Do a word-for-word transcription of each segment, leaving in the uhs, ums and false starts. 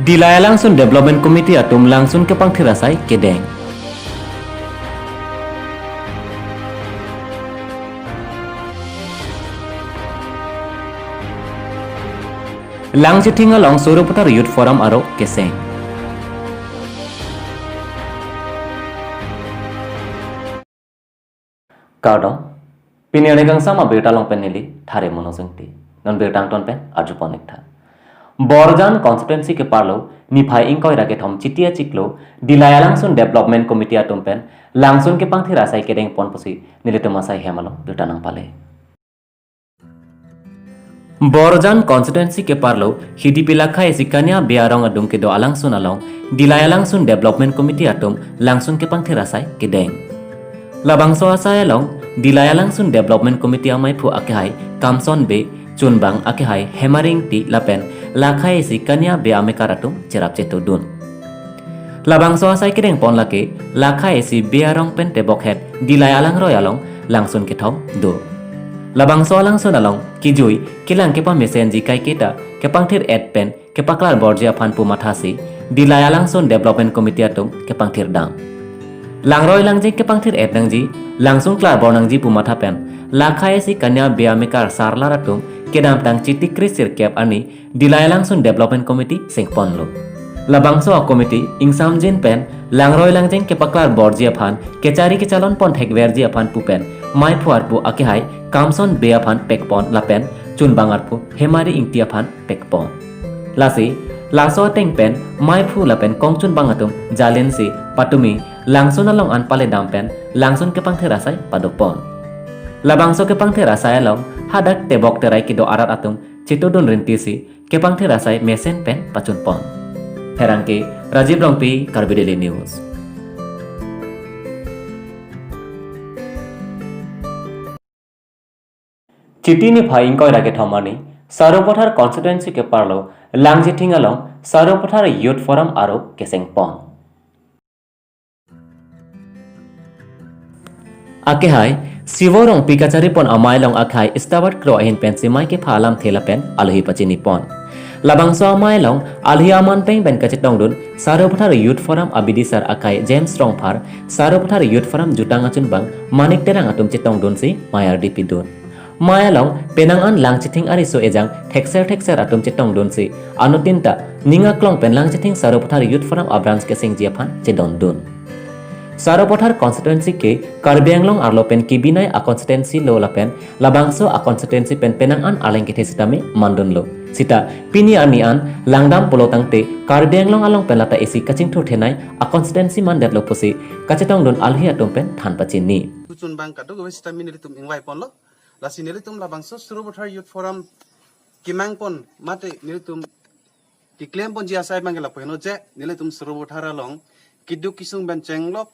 Dillai Alangsun Development Committee atum langsun kepangthir asai kedeng. Langchithing along Sarupathar Youth Forum aro keseng. Kardom, pini arni kangsam abirta along pen neli Thare Mono Singti. Non birta angton pen arjupon ik tha. Borjan constituency keparlo niphai ingkoi ra kethom Chiti achiklo Dillai Alangsun Development Committee atum pen langsun kepangthir asai kedeng pon pusi nelitum asai hem along birta nangpale. Borjan constituency keparlo Hidipi Lakha A C Kania Bey arong adung kedo alangsun along Dillai Alangsun Development Committee atum langsun kepangthir asai kedeng. Labangso asai along Dillai Alangsun Development Committee amaiphu akehai Kamson Bey, chunbang akehai Hemari Ingti lapen Lakha A C Kania Bey amekar atum cherap chetodun. Labangso asai kedeng pon lake Lakha A C Bey arong pen tebok het Dillai alangroi along langsun kethom do. Labangso alangsun along kijui kelang kepamesenji kaiketa kepangthir et pen kepaklar borji aphan pu mathasi Dillai Alangsun Development Committee atum kepangthir dam. Langroi langjeng kepangthir et nangji, langsung klar bor nangji pu matha pen Lakha A C Kania Bey amekar sarlar atum kedamtang Chiti kre sirkep arni Dillai Alangsun Development Committee sengponlo. Labangso a-committee ingsamjin pen langroi langjeng kepaklar borji aphan kechari kechalon pon thekverji aphan pu pen maiphu arpu akehai Kamson Bey aphan pekpon lapen chunbang arpu Hemari Ingti aphan pekpon. Lasi laso ateng pen maiphu lapen kongchunbang atum jalinsi patumi langsun along an pale dam pen langsun kepangthir asai padopon. Labangso kepangthir asai along hadak tebok terai kedo arat atum chetodun rintisi kepangthir asai mesen pen pachunpon. Pherangke Rajiv Rongpi, Karbi Daily News. Chiti niphai ingkoi ra kethom arni Sarupathar constituency keparlo Langchithing along Sarupathar Youth Forum aro kesengpon. Akehai Sivo Rongpi kacharipon amei along akehai Stewart Kro ahin pensi mei kepha alamthe lapen alohi pachinipon. Labangso amei along alohi aman peng pen kachetongdun Sarupathar Youth Forum abidisar akehai James Rongphar, Sarupathar Youth Forum jutang achunbang Manik Terang atum chetongdunsi mei ardi pidun. Mei along penang an Langchithing ariso ejang thekser thekser atum chetongdunsi anuttin ta ning aklong pen Langchithing Sarupathar Youth Forum abranch kesengji aphan chedondun. Sarupathar constituency ke Karbi Anglong arlo pen kebinai a-constituency lo lapen labangso a-constituency pen penang an arleng kethe sitame mandunlo. Sita pini arni an langdam pulo tangte Karbi Anglong along pen lata isi kachingthur thenei a-constituency mandetlo pusi kachetongdun alohi atum pen than pachini. Kuchun bang kadokave sitame nelitum ingvaiponlo. Lasi nelitum labangso Sarupathar Youth Forum kemangpon mate nelitum keklemponji asai bang ke lapu heno je nelitum Sarupathar along keduk kesung pen chenglok,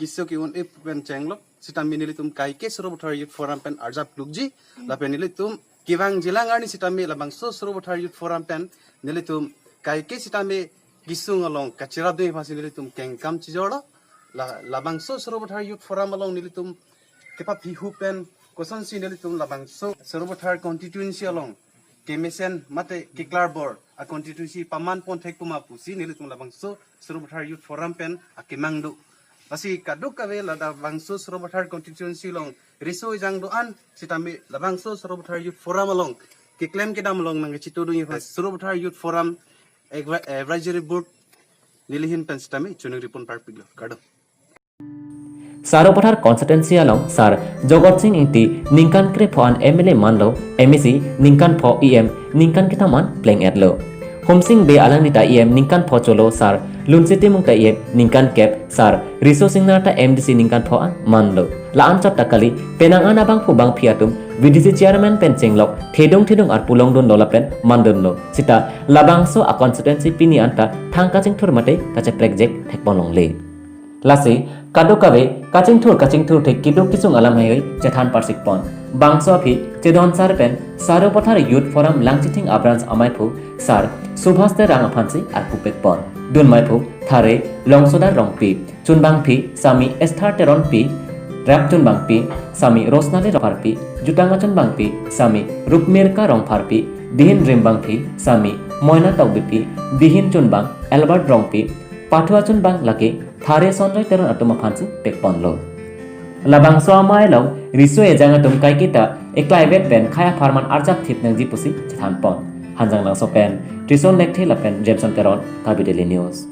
keso ke-un-e pen chenglok sitame nelitum kaike Sarupathar Youth Forum pen arjap klukji lapen nelitum kevangjilang arni sitame labangso Sarupathar Youth Forum pen nelitum kaike sitame kesung along kacherapdun aphansi nelitum kengkam chijorlo. La, labangso Sarupathar Youth Forum along nelitum kepaphihu pen kosonsi nelitum labangso Sarupathar constituency along kemesen mate keklar bor a-constituency pamanpon thek puma pusi nelitum labangso Sarupathar Youth Forum pen akemang do. Lasi kadokave labangso Sarupathar constituency along riso ejang do-an sitame labangso Sarupathar Youth Forum along keklem kedam along nangkachetodun aphan Sarupathar Youth Forum Advi-, Advisory Board nelihin pen sitame chuning ripon parpiklo. Kardom. Sarupathar constituency along Sar Jagat Sing Ingti ningkan krepho an M L A manlo, M A C ningkan pho, E M ningkan kethom an pleng-etlo. Humsing Bey alangnita E M ningkan pho cholo, Sar Lunse Timung ta E M ningkan kep, Sar Riso Singnar ta M D C ningkan pho an manlo. La-anchot ta kali, penang an abangphu bangphi atum V D C chairman pen chenglok thedung thedung arpu longdunlo lapen mandunlo. Sita labangso a-constituency pini anta thang kachingthur mate kacheprekjek thekponlongle. Lasi kadokave kachingthur kachingthur thek keduk kesung alam heihui chethan parsikpon. Bangso aphi chedon sar pen Sarupathar Youth Forum Langchithing abranch amaiphu Sar Subhas Terang aphansi arpu pekpon. Dun maiphu Thare Longsodar Rongpi, chunbangphi Sami Esther Teronpi, rap chunbangpi Sami Rosnali Rongpharpi, jutang achunbangpi Sami Rupmirka Rongpharpi, dihin rimbangphi Sami Moina Tokbipi, Dihin Chunbang, Albert Rongpi, pathu achunbang lake Thare Sonjoy Teron atum aphansi pekponlo. Labangso amei along riso ejang atum kaiketa eklaivet pen khei apharman arjap thip nangji pusi chethanpon. Hanjanglangso pen Trison Lekthe lapen Jameson Teron, Karbi Daily News.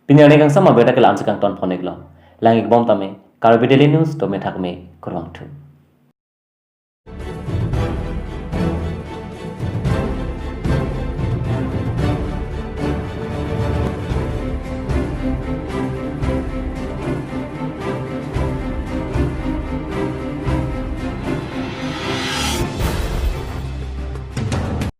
Pini arni kangsam abirta ke la-ansi kangtonpon-iklo. Lang-ikbom tame, Karbi Daily News, tame thakme, kurvangthu.